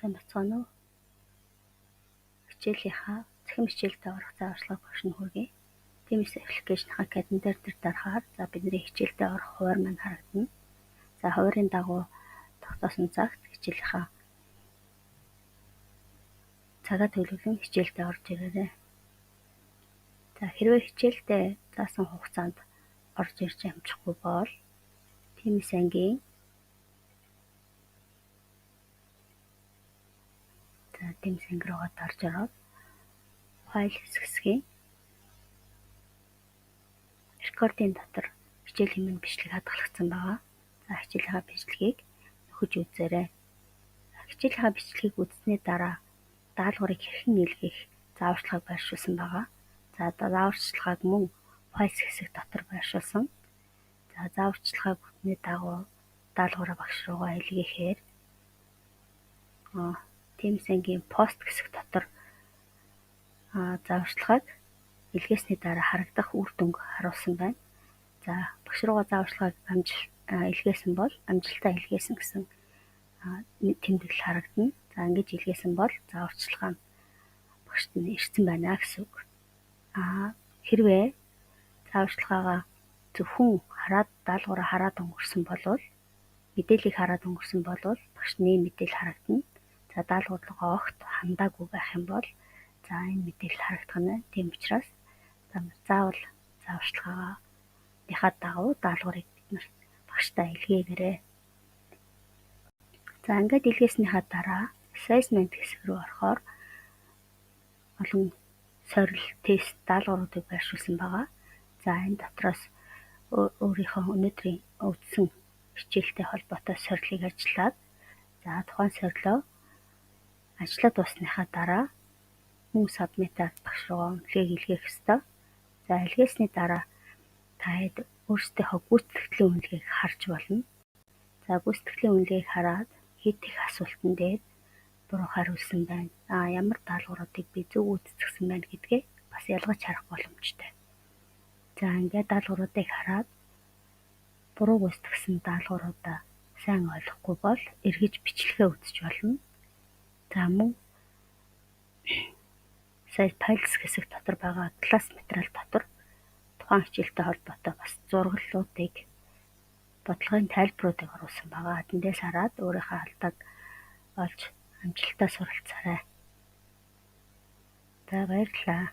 Сайн байцгаана уу? Хичээлийнхаа цахим хичээлдээ орох зааварчилгааг багш нь хүргэе. Тиймээс application ийнхаа календар дээр дарахаар за бидний хичээлдээ орох хуваар маань харагдана. За, хуваарийн дагуу тогтоосон цагт хичээлийнхаа цагаа төлөвлөн хичээлдээ орж ирээрэй. За, хэрвээ хичээлдээ заасан хугацаанд орж ирж амжихгүй бол Тиймээс ангийн, за, Тиймээс анги руугаа дарж ороод файл хэсгийн рекордын дотор хичээл хэмээн бичлэг хадгалагдсан байгаа. За, хичээлийнхаа бичлэгийг нөхөж үзээрэй. Хичээлийнхаа бичлэгийг үзсэний дараа даалгаврыг хэрхэн илгээх зааварчилгааг байршуулсан байгаа. За, зааварчилгааг мөн файл хэсэг дотор байршуулсан. За, зааварчилгааг бүтний дагуу даалгавраа багш руугаа илгээхээр Teams ангийн пост хэсэг дотор зааварчилгааг илгээсний дараа харагдах үр дүнг харуулсан байна. За, багш руугаа зааварчилгааг илгээсэн бол амжилттай илгээсэн гэсэн тэмдэглэл харагдана. За, ингэж илгээсэн бол зааварчилгаа нь багшд нь ирсэн байна гэсэн үг. Хэрвээ зааварчилгаагаа зөвхөн хараад, даалгавраа хараад өнгөрсөн болвол, мэдээллийг хараад өнгөрсөн болвол багшны мэдээлэл харагдана. За, даалгавар руугаа огт хандаагүй байх юм бол за, энэ мэдээлэл харагдах нь. Тийм учраас заавал зааварчилгааныхаа дагуу даалгаврыг бид нар багшдаа илгээгээрэй. За, ингээд илгээснийхаа дараа assessment хэсэг рүү орохоор олон сорил, тест, даалгавруудыг байршуулсан байгаа. За, энэ дотроос өөрийнхөө өнөөдрийн үзсэн хичээлтэй холбоотой сорилыг ажиллаад, за, тухайн сорилоо ажиллаад дуусныхаа дараа мөн submit-аар багш руугаа үнэлгээг илгээх ёстой. За, илгээсний дараа та хэд өөрсдийнхөө гүйцэтгэлийн үнэлгээг харж болно. За, гүйцэтгэлийн үнэлгээг хараад хэд их асуултан дээр буруу хариулсан байна. Ямар даалгавруудыг би зөв гүйцэтгэсэн байна гэдгээ бас ялгаж харах боломжтой. За, ингээд даалгавруудыг хараад буруу гүйцэтгэсэн даалгавруудаа сайн ойлгохгүй бол эргэж бичлэгээ үзэж болно. За, мөн сая files хэсэг дотор байгаа class материал дотор тухайн хичээлтэй холбоотой бас зураглалуудыг, бодлогын тайлбаруудыг оруулсан байгаа. Тэндээс хараад өөрийнхөө алдааг олж амжилттай суралцаарай. За, баярлалаа.